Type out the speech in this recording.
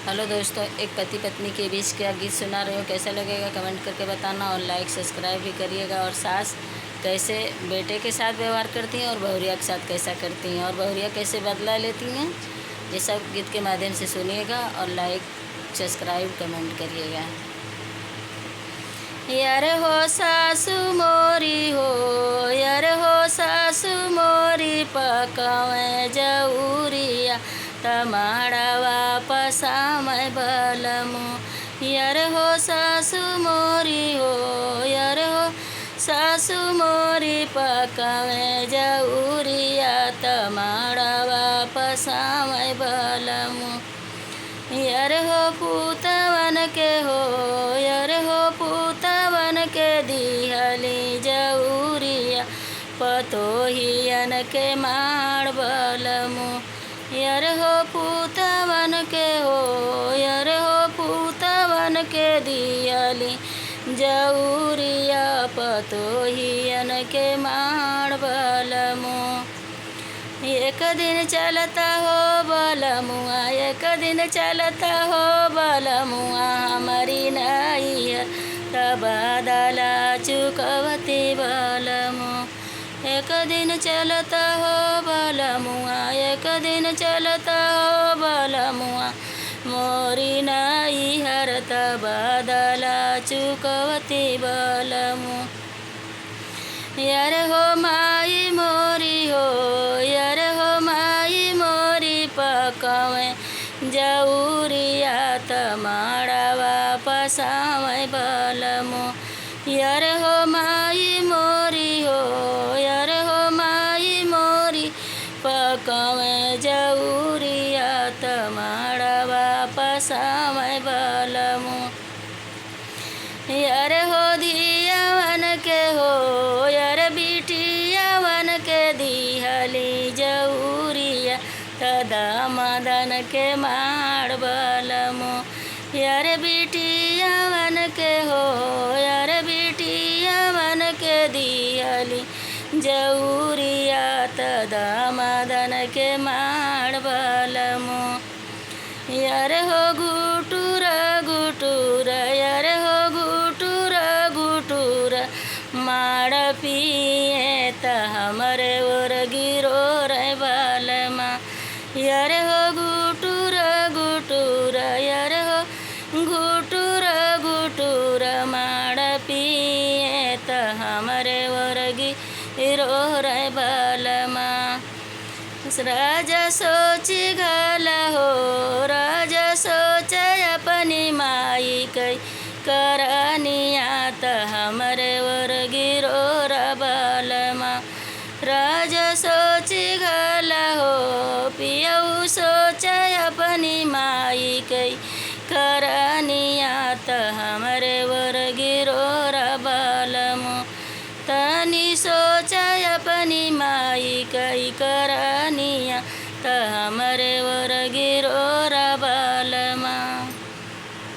Hello दोस्तों, एक पति पत्नी के बीच का गीत सुना रहे हो, कैसा लगेगा कमेंट करके बताना और लाइक सब्सक्राइब भी करिएगा। और सास कैसे बेटे के साथ व्यवहार करती हैं और बहुरिया के साथ कैसा करती हैं और बहुरिया कैसे बदला लेती हैं, ये सब गीत के माध्यम से सुनिएगा और लाइक सब्सक्राइब कमेंट करिएगा। यार हो सासू मोरी हो, यार हो सासू मोरी पकावे जऊरिया तमारा वापस आवे बलमु। यार हो सासू मोरी हो, यार हो सासू मोरी पकावे जऊरिया तमारा वापस आवे बलमु। यार हो पूतवन के हो, यार हो पूतवन के दिहली जऊरिया पतोहियन के मार बलमु। यार हो पूतवन के हो, यार हो पूतवन के दिहली जऊरिया पतोहियन के मार बलमु। एक दिन चलता हो बलमुआ, एक दिन चलता हो बलमुआ हमारी नैया तब दला चुकवती बलमु। एक दिन चलता हो बलमुआ, एक दिन चलता हो बलमुआ मोरी नैहर तब दला चुकवती बलमु। यार हो माई मोरी हो, यार हो माई मोरी पकावे जऊरिया तमारा वापस आवे बलमु। यार हो माई मोरी हो, यार हो माई मोरी पकावे जऊरिया तमारा वापस आवे बलमु। यार हो धियावन के हो, यार बिटियावन के दिहली जऊरिया तदा मदन के मार बलमु। यार बिटियावन के हो, यार बिटियावन के दिहली जऊरिया तदा मदन के मार बलमु। यार हो गुटुर गुटुर, यार हो गुटुर गुटुर मार पिए त हमरे ओर गिरो रे बलमा। यार हो गुटुर गुटुर, यार हो गुटुर गुटुर मार पिए त हमरे ओर गिरो रे बलमा। राजा सोच गला हो, राजा सोच अपनी माई कई करनिया त हमरे ओर गिरो बलमा। राजा सोच गला हो, पियऊ सोच अपनी माई